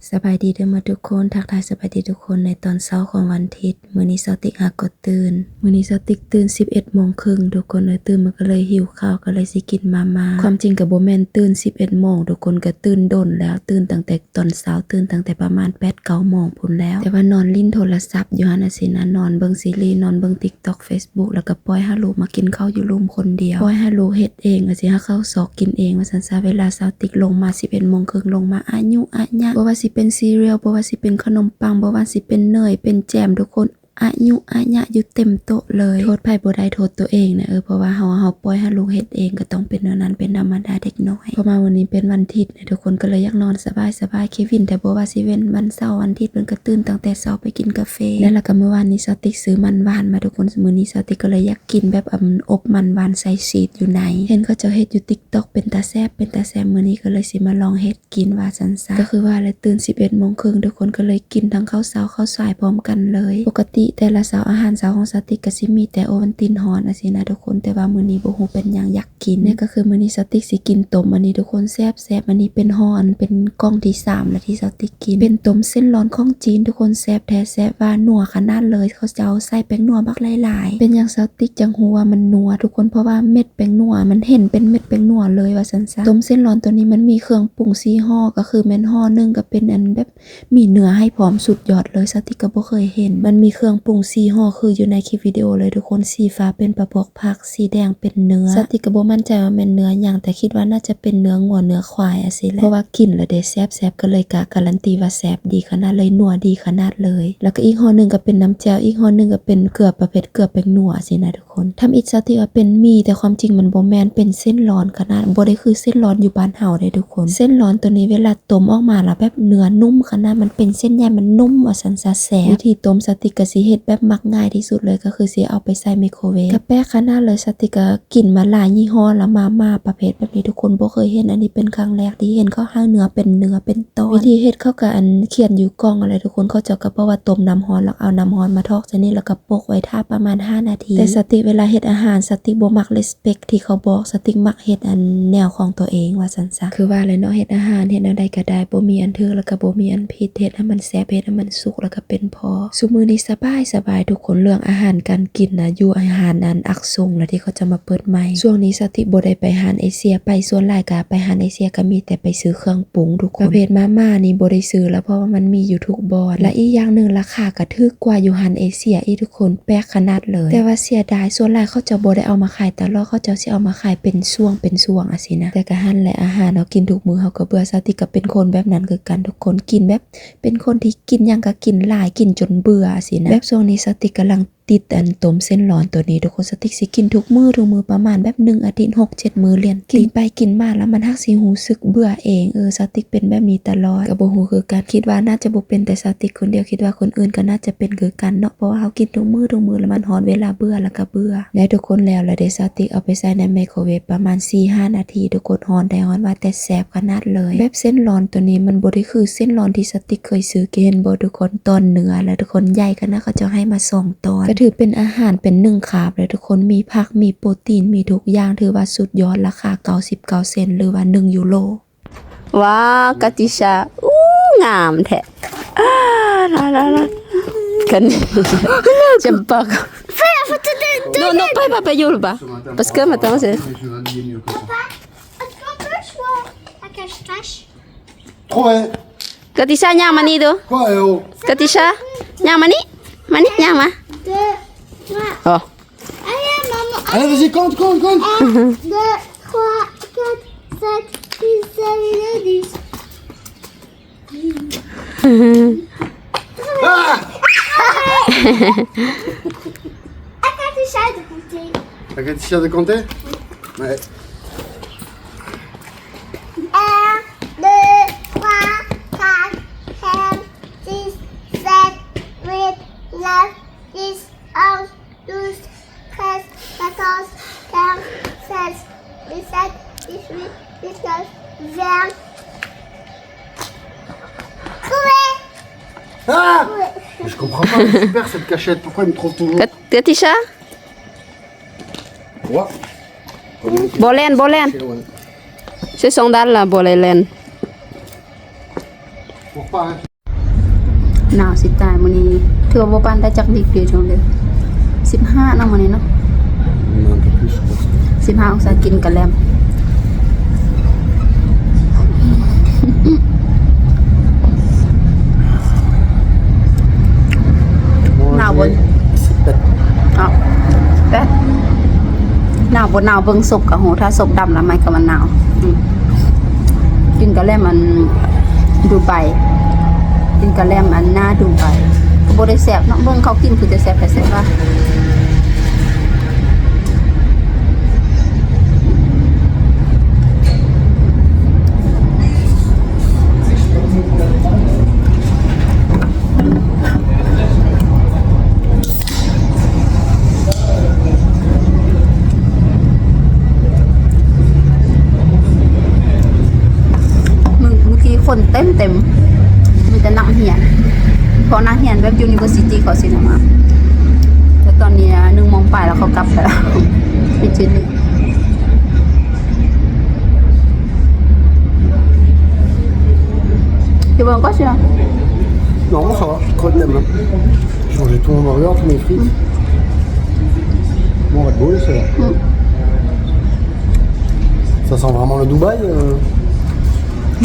ສະບາຍດີເດີໝົດທຸກຄົນ, ທັກທາຍສະບາຍດີທຸກຄົນໃນຕອນເຊົ້າຂອງວັນທິດ. ມື້ນີ້ສາວຕິກຫາກໍຕື່ນ, ມື້ນີ້ສາວຕິກຕື່ນສິບເອັດໂມງເຄິ່ງທຸກຄົນເອີຍ. ຕື່ນມາກໍເລີຍຫິວເຂົ້າ ກໍເລີຍຊິກິນມາມ່າ. ຄວາມຈິງກໍບໍ່ແມ່ນຕື່ນສິບເອັດໂມງທຸກຄົນ, ກໍຕື່ນດົນແລ້ວ, ຕື່ນຕັ້ງແຕ່ຕອນເຊົ້າ, ຕື່ນຕັ້ງແຕ່ປະມານແປດເກົ້າໂມງພຸ້ນແລ້ວ. ແຕ່ວ່ານອນຫຼິ້ນໂທລະສັບຢູ່ຫັ້ນນະຊີ້ນະ, ນອນເບິ່ງຊີຣີ, ນອນເບິ່ງຕິກຕັອກ ເຟສບຸກ ແລ້ວກໍປ່ອຍໃຫ້ລູກມາກິນເຂົ້າຢູ່ລຸ່ມຄົນດຽວ, ປ່ອຍໃຫ້ລູກເຮັດເອງ ວ່າຊິຫາເຂົ້າຊອກກິນເອງວ່າຊັ້ນຊະ. ເວລາສາວຕິກລົງມາສິບເອັດໂມງເຄິ່ງ ລົງມາອາຍຸອາຍະ, ບໍ່ວ່າຊິເປັນຊີຣຽວ, ບໍ່ວ່າຊິເປັນຂະໜົມປັງ, ບໍ່ວ່າຊິເປັນເນີຍ ເປັນແຈມ ທຸກຄົນ ອາຍຸອາຍະຢູ່ເຕັມໂຕະເລີຍ. ໂທດໃຜບໍ່ໄດ້ ໂທດຕົວເອງນະ ເອີ ເພາະວ່າເຮົາ ເຮົາປ່ອຍໃຫ້ລູກເຮັດເອງ ກໍຕ້ອງເປັນແນວນັ້ນ ເປັນທຳມະດາເດັກນ້ອຍ. ເພາະວ່າມື້ນີ້ເປັນວັນທິດນະ ທຸກຄົນກໍເລີຍຢາກນອນສະບາຍໆ. ເຄວິນ ແຕ່ບໍ່ວ່າຊິເປັນວັນເສົາ ວັນທິດ ເພິ່ນກໍຕື່ນຕັ້ງແຕ່ເຊົ້າໄປກິນກາເຟ. ແລ້ວລະກໍມື້ວານນີ້ສາວຕິກຊື້ມັນຫວານມາ ທຸກຄົນ, ມື້ນີ້ສາວຕິກກໍເລີຍຢາກກິນແບບ ອາ ອົບມັນຫວານໃສ່ຊີສຢູ່ໃນ. ເຫັນເຂົາເຈົ້າເຮັດຢູ່ຕິກຕັອກ ເປັນຕາແຊບ ເປັນຕາແຊບ, ມື້ນີ້ກໍເລີຍຊິມາລອງເຮັດ ກິນວ່າຊັ້ນຊະ. ກໍຄືວ່າແຫຼະ ຕື່ນສິບເອັດໂມງເຄິ່ງ ທຸກຄົນກໍເລີຍກິນທັງເຂົ້າເຊົ້າເຂົ້າສາຍພ້ອມກັນເລີຍ. ປົກກະຕິແຕ່ລະເຊົ້າ ອາຫານເຊົ້າຂອງສາວຕິກກໍຊິມີແຕ່ໂອວັນຕິນຮ້ອນຈັ່ງຊີ້ນະທຸກຄົນ, ແຕ່ວ່າມື້ນີ້ບໍ່ຮູ້ເປັນຫຍັງຢາກກິນ. ນີ້ກໍຄືມື້ນີ້ສາວຕິກຊິກິນຕົ້ມອັນນີ້ທຸກຄົນ ແຊບໆ. ອັນນີ້ເປັນຫໍ່ ອັນເປັນກ່ອງທີສາມແລ້ວທີ່ສາວຕິກກິນ ເປັນຕົ້ມເສັ້ນລອນຂອງຈີນທຸກຄົນ, ແຊບແທ້ແຊບວ່າ ນົວຂະໜາດເລີຍ. ເຂົາເຈົ້າໃສ່ແປ້ງນົວບັກຫຼາຍໆ. ເປັນຫຍັງສາວຕິກຈັ່ງຮູ້ວ່າມັນນົວທຸກຄົນ? ເພາະວ່າເມັດ ແປ້ງນົວ ມັນເຫັນເປັນເມັດແປ້ງນົວເລີຍວ່າຊັ້ນຊະ. ຕົ້ມເສັ້ນລອນໂຕນີ້ມັນມີເຄື່ອງປຸງສີ່ຫໍ່ ກໍຄືແມ່ນຫໍ່ໜຶ່ງກໍເປັນອັນແບບມີເນື້ອໃຫ້ພ້ອມ ສຸດຍອດເລີຍ. ສາວຕິກກໍບໍ່ເຄີຍເຫັນ ມັນມີເຄື່ອງປຸງສີ່ຫໍ່ ຄືຢູ່ໃນຄລິບວິດີໂອເລີຍທຸກຄົນ. ສີຟ້າເປັນປາບອກຜັກ, ສີແດງເປັນເນື້ອ. ສາວຕິກກໍບໍ່ໝັ້ນໃຈວ່າແມ່ນເນື້ອຫຍັງ ແຕ່ຄິດວ່າໜ້າຈະເປັນເນື້ອງົວເນື້ອຄວາຍຈັ່ງຊີ້ແຫຼະ ເພາະວ່າກິນແລ້ວເດ້ແຊບໆ ກໍເລີຍກ້າກາຣັນຕີວ່າແຊບດີຂະໜາດເລີຍ ນົວດີຂະໜາດເລີຍ. ແລ້ວກໍອີກຫໍ່ໜຶ່ງກໍເປັນນ້ຳແຈ່ວ, ອີກຫໍ່ໜຶ່ງກໍເປັນເກືອ ປະເພດເກືອແປ້ງນົວຊີ້ນະ ທຸກຄົນ. ທຳອິດສາວຕິກວ່າເປັນໝີ່ ແຕ່ຄວາມຈິງມັນບໍ່ແມ່ນ, ເປັນເສັ້ນລອນຂະໜາດ, ບໍ່ໄດ້ຄືເສັ້ນລອນຢູ່ບ້ານເຮົາເດ້ທຸກຄົນ. ເສັ້ນລອນໂຕນີ້ເວລາຕົ້ມອອກມາແລ້ວແບບເນື້ອນຸ້ມຂະໜາດ, ມັນເປັນເສັ້ນໃຍ ມັນນຸ້ມວ່າຊັ້ນຊະ, ແຊບ. ວິທີຕົ້ມສາວຕິກກໍຊິເຮັດແບບມັກງ່າຍທີ່ສຸດເລີຍ ກໍຄືຊິເອົາໄປໃສ່ໄມໂຄເວຟ. ກໍແປກຂະໜາດເລີຍ, ສາວຕິກກໍກິນມາຫຼາຍຍີ່ຫໍ້ແລ້ວ, ມາມ່າປະເພດແບບນີ້ທຸກຄົນບໍ່ເຄີຍເຫັນ, ອັນນີ້ເປັນຄັ້ງແລກທີ່ເຫັນເຂົາໃຫ້ເນື້ອເປັນເນື້ອເປັນ ຕອນ. ວິທີເຮັດເຂົາກໍອັນຂຽນຢູ່ກ່ອງຫັ້ນແຫຼະທຸກຄົນ, ເຂົາເຈົ້າກໍບອກວ່າຕົ້ມນ້ຳຮ້ອນ ແລ້ວເອົານ້ຳຮ້ອນມາຖອກໃສ່ນີ້ ແລ້ວກໍປົກໄວ້ຖ້າປະມານຫ້ານາທີ. ແຕ່ສາວຕິກເວລາເຮັດອາຫານ ສາວຕິກບໍ່ມັກ respect ທີ່ເຂົາບອກ, ສາວຕິກມັກເຮັດອັນແນວຂອງຕົວເອງວ່າຊັ້ນຊະ. ຄືວ່າແຫຼະເນາະ, ເຮັດອາຫານເຮັດແນວໃດກໍໄດ້, ບໍ່ມີອັນຖືກ ແລ້ວກໍບໍ່ມີອັນຜິດ, ເຮັດໃຫ້ມັນແຊບ ເຮັດໃຫ້ມັນສຸກ ແລ້ວກໍເປັນພໍ. ຊຸມື້ນີ້ສະບາຍ ສະບາຍທຸກຄົນ, ເລື່ອງອາຫານການກິນນະ ຢູ່ຮ້ານອັນອັກຊົງ ແລ້ວທີ່ເຂົາຈະມາເປີດໃໝ່. ຊ່ວງນີ້ສາວຕິກບໍ່ໄດ້ໄປຮ້ານເອເຊຍ, ໄປສ່ວນຫຼາຍກໍໄປຮ້ານເອເຊຍກໍມີແຕ່ໄປຊື້ເຄື່ອງ ປຸງທຸກຄົນ. ປະເພດມາມ່ານີ້ບໍ່ໄດ້ຊື້ແລ້ວ ເພາະວ່າມັນມີຢູ່ທຸກບ່ອນ ແລະ ອີກຢ່າງໜຶ່ງລາຄາກໍຖືກກວ່າຢູ່ຮ້ານເອເຊຍອີກທຸກຄົນ, ແປກຂະໜາດເລີຍ. ແຕ່ວ່າເສຍດາຍ ສ່ວນຫຼາຍເຂົາເຈົ້າບໍ່ໄດ້ເອົາມາຂາຍຕະຫຼອດ, ເຂົາເຈົ້າຊິເອົາມາຂາຍເປັນຊ່ວງເປັນຊ່ວງ ອາ ຊີ້ນະ. ແຕ່ກໍຫັ້ນແຫຼະ ອາຫານເຮົາກິນທຸກມື້ເຮົາກໍເບື່ອ, ສາວຕິກກໍເປັນຄົນແບບນັ້ນຄືກັນທຸກຄົນ, ກິນແບບເປັນຄົນທີ່ກິນຫຍັງກໍກິນຫຼາຍ ກິນຈົນເບື່ອ ອາ ຊີ້ນະ. ແບບຊ່ວງນີ້ສາວຕິກກຳລັງ ຕິດອັນຕົ້ມເສັ້ນລອນໂຕນີ້ທຸກຄົນ, ສາວຕິກຊິກິນທຸກມື້ ທຸກມື້ ປະມານແບບໜຶ່ງອາທິດ ຫົກເຈັດມື້ລຽນ. ກິນໄປກິນມາແລ້ວມັນຫາກຊິຮູ້ສຶກເບື່ອເອງ. ເອີ ສາວຕິກເປັນແບບນີ້ຕະຫຼອດ, ກໍບໍ່ຮູ້ຄືກັນ, ຄິດວ່າໜ້າຈະບໍ່ເປັນແຕ່ສາວຕິກຄົນດຽວ, ຄິດວ່າຄົນອື່ນກໍໜ້າຈະເປັນຄືກັນເນາະ, ເພາະວ່າເຮົາກິນທຸກມື້ ທຸກມື້ ແລ້ວມັນຮອດເວລາເບື່ອ ແລ້ວກໍເບື່ອ. ແລ້ວທຸກຄົນ, ແລ້ວລະເດ້, ສາວຕິກເອົາໄປໃສ່ໃນໄມໂຄເວຟປະມານສີ່ຫ້ານາທີ ທຸກຄົນ, ຮ້ອນໄດ້ຮ້ອນວ່າ ແຕ່ແຊບຂະໜາດເລີຍ. ແບບເສັ້ນລອນໂຕນີ້ມັນບໍ່ໄດ້ຄືເສັ້ນລອນທີ່ສາວຕິກເຄີຍຊື້, ເຫັນບໍ່ທຸກຄົນ? ຕອນເນື້ອ ແລ້ວທຸກຄົນ, ໃຫຍ່ຂະໜາດ, ເຂົາເຈົ້າໃຫ້ມາສອງຕອນ. ກໍຖືເປັນອາຫານເປັນໜຶ່ງຄາບເລີຍທຸກຄົນ, ມີຜັກ ມີໂປຣຕີນ ມີທຸກຢ່າງ, ຖືວ່າສຸດຍອດ, ລາຄາເກົ້າສິບເກົ້າເຊັນ ຫຼືວ່າໜຶ່ງຢູໂຣ. ວ້າວ ກາຕິຊາ, ອູ້ ງາມແທ້. ອາ ລາ ລາ ລາ ກັນ ຈະບັກ. Non, non, pas, pas, pas, yo, là-bas. Parce que maintenant, c'est... Papa, est-ce qu'on peut choisir la cache-cache ? Trouvé. ກາຕິຊາ ຍ່າງມານີ້ດູ. Quoi, eh oh ? ກາຕິຊາ ຍ່າງມານີ້, ມານີ້, ຍ່າງມາ. Deux, trois. ອໍ. Allez, maman. Allez, vas-y, compte, compte, compte. Un, deux, trois, quatre, cinq, six, sept, huit, neuf, dix. Ah ! À Katicha de compter. À Katicha de compter ? Ouais. Un, deux, trois, quatre, cinq, six, sept, huit, neuf, dix, onze, douze, treize, quatorze, quinze, seize, dix-sept, dix-huit, dix-neuf, vingt. Trouvé ! Ah ! Trouvé. Mais je comprends pas, mais super cette cachette, pourquoi il me trouve toujours ? Kat-, Katisha ? Quoi ? ບໍ່ແລ່ນ ບໍ່ແລ່ນ ເຊສອງດານລະ ບໍ່ໄດ້ແລ່ນ. Pourquoi ໜາວຊິຕາຍມື້ນີ້ ຖືວ່າບໍ່ປານໃດຈັກດິກເດ ຊ່ວງເດ ສິບຫ້າເນາະມື້ນີ້ເນາະ Un peu plus, je crois. ສິບຫ້າອົງສາ ກິນກະແລັມ. ໜາວບໍ່? C'est pas ເອົາ ແປດ ໜາວບໍ່ໜາວເບິ່ງສົບກໍຮູ້ ຖ້າສົບດຳລະໄໝກໍວ່າໜາວ. ອືມ ກິນກະແລັມອັນດູໄບ ກິນກະແລັມອັນໜ້າດູໄບ ກໍບໍ່ໄດ້ແຊບເນາະ. ເບິ່ງເຂົາກິນຄືຈະແຊບແທ້ແຊບວ່າ. ມື້ ມື້ກີ້ຄົນເຕັມໆ ມີແຕ່ນັກຮຽນ ພວກນັກຮຽນແບບ University ເຂົາຊິນຳມາ. ແຕ່ຕອນນີ້ໜຶ່ງໂມງປາຍແລ້ວ ເຂົາກັບໄປແລ້ວ ປິດຄລິນິກ. Tu veux encore celui-là ? Non, ça va, trop de thèmes, hein. J'ai mangé tout mon burger, tous mes frites. Bon, Red Bull, c'est bon. Mm. Ça sent vraiment le Dubaï, euh.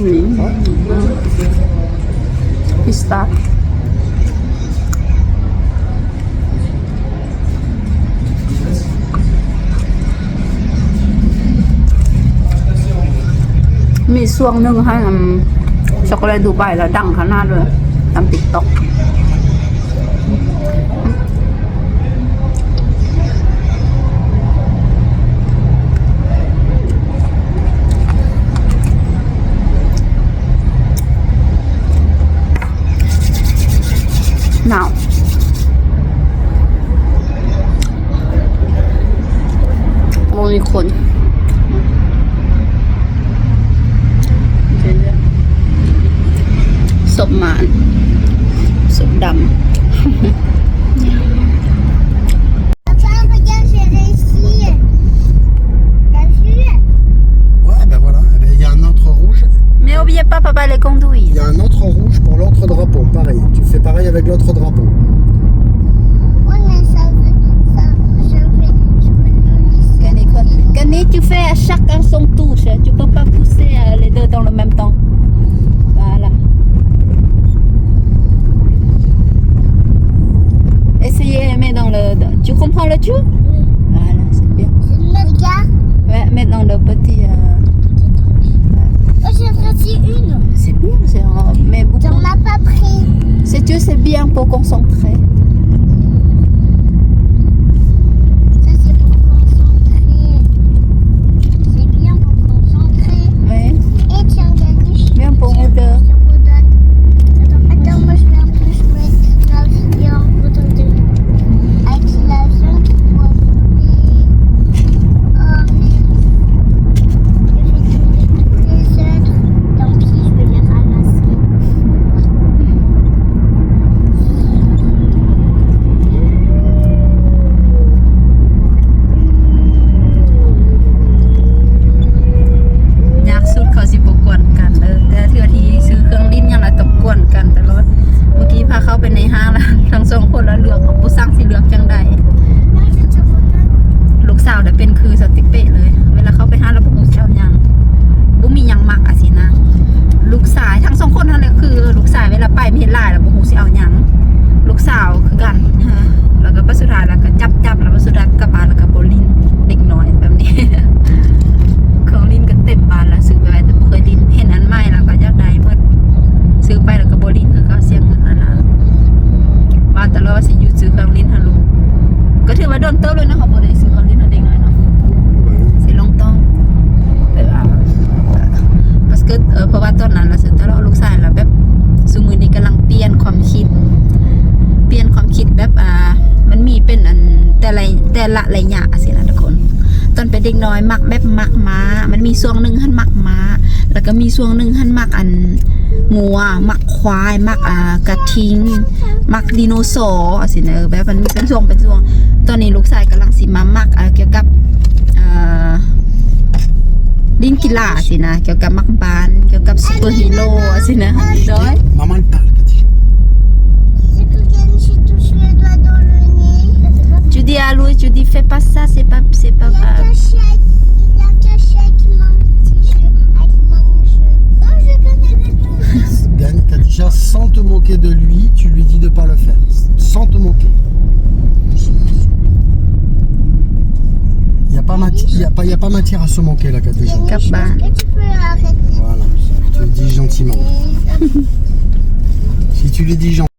Oui. Ouais. Pistache. ມີຊ່ວງໜຶ່ງຫັ້ນ ອັນ ຊັອກໂກແລັດດູໄບລະດັງຂະໜາດເລີຍ ຕາມຕິກຕັອກ. ໜາວ ບໍ່ມີຄົນ ສົບໝານ ສົບດຳ. Papa, regarde, j'ai réussi. T'as vu ? Ouais, ben voilà. Eh ben, il y a un autre rouge. Mais oublie pas, papa, les conduits. Il y a un autre rouge pour l'autre drapeau. Pareil. Tu fais pareil avec l'autre drapeau. Ouais, mais ça, ça, je vais, je vais nous laisser. Gani, gani, tu fais à chacun son tour, tu peux pas pousser, euh, les deux dans le même temps. Voilà. Essayez, mets dans le, tu comprends le jus ? Oui. Voilà, c'est bien. C'est une bonne gare. Ouais, mets dans le petit, euh, petit truc. Ouais. Oh, j'ai rôti une. C'est bien, c'est, euh, mais beaucoup. T'en as pas pris. Sais-tu, c'est bien pour concentrer. Ça, c'est pour concentrer. C'est bien pour concentrer. Oui. Et tiens, Dani, je, je redonne. Bien pour odeur. Attends, moi, je vais un peu jouer. Là aussi, il y a un peu de, avec la viande qui doit rouler. Oh, mais je vais donner toutes les autres. Tant pis, je vais les ramasser. ຍາກສຸດເຂົາຊິບໍ່ກວນກັນເດີ້ ແຕ່ເທື່ອທີ່ຊື້ເຄື່ອງຫຼິ້ນຫຍັງລະຕ້ອງກວນກັນຕະຫຼອດ. ເມື່ອກີ້ພາເຂົ້າໄປໃນຫ້າງລະ ທັງສອງຄົນລະເລືອກ ບໍ່ຊັງຊິເລືອກຈັ່ງໃດ. ລູກສາວລະເປັນຄືສະຕິເປະເລີຍ ເວລາເຂົ້າໄປຮ້ານລະບໍ່ຮູ້ຊິເອົາຫຍັງ ບໍ່ມີຫຍັງມັກອາຊິນະ. ລູກຊາຍ ທັງສອງຄົນຫັ້ນແຫຼະ ຄືລູກຊາຍເວລາໄປມີຫຼາຍລະບໍ່ຮູ້ຊິເອົາຫຍັງ ລູກສາວຄືກັນ. ແລ້ວກໍບັດສຸດທ້າຍລະກໍຈັບໆ ແລ້ວບັດສຸດທ້າຍກັບບ້ານລະກໍບໍ່ຫຼິ້ນ ເດັກນ້ອຍແບບນີ້. ເຄື່ອງຫຼິ້ນກໍເຕັມບ້ານລະ ຊື້ໄປໄວ້ແຕ່ບໍ່ເຄີຍຫຼິ້ນ ເຫັນອັນໃໝ່ລະກໍຢາກໄດ້ໝົດ ຊື້ໄປລະກໍບໍ່ຫຼິ້ນຄືເກົ່າ ເສຍເງິນຫັ້ນນະ. ວ່າຕະຫຼອດວ່າຊິຢຸດຊື້ເຄື່ອງຫຼິ້ນໃຫ້ລູກ ກໍຖືວ່າດົນເຕີບແລ້ວເນາະ ເຮົາບໍ່ໄດ້ຊື້ເຄື່ອງຫຼິ້ນໃຫ້ເດັກນ້ອຍເນາະ. ຊິລົງຕ້ອງ ແບບວ່າ parce que ເອີ ເພາະວ່າຕອນນັ້ນລະຊື້ຕະຫຼອດ ລູກຊາຍລະແບບ ຊຸມື້ນີ້ກຳລັງປ່ຽນຄວາມຄິດ ປ່ຽນຄວາມຄິດແບບ ອ່າ ມັນມີເປັນອັນ ແຕ່ລະ ແຕ່ລະໄລຍະຊີ້ນະທຸກຄົນ. ຕອນເປັນເດັກນ້ອຍມັກແບບມັກມ້າ ມັນມີຊ່ວງໜຶ່ງຫັ້ນມັກມ້າ ແລ້ວກໍມີຊ່ວງໜຶ່ງຫັ້ນມັກອັນ ງົວ ມັກຄວາຍ ມັກ ອ່າ ກະທິງ ມັກໄດໂນເສົາ ຈັ່ງຊີ້ນະ. ແບບມັນເປັນຊ່ວງເປັນຊ່ວງ. ຕອນນີ້ລູກຊາຍກຳລັງຊິມາມັກ ອ່າ ກ່ຽວກັບ ອ່າ ຫຼິ້ນກິລາຊີ້ນະ ກ່ຽວກັບໝາກບານ ກ່ຽວກັບຊຸບເປີຮີໂຣຊີ້ນະ. ໂດຍ Maman, elle parle, Katisha. Si quelqu'un se touche le doigt dans le nez. Judy, allô, Judy, fais pas ça, c'est pas, c'est pas Il y a grave. Katia, il y a Katia qui mange. Qui mange. Oh, je connais le nom. Gagne, Katisha, sans te moquer de lui, tu lui dis de pas le faire. Sans te moquer. Il n'y a, pas mati- y a, pas- y a pas matière à se moquer là, Katisha. ກັບບ້ານ Est-ce que tu peux arrêter Voilà. Tu le dis gentiment. Si tu lui dis gentiment.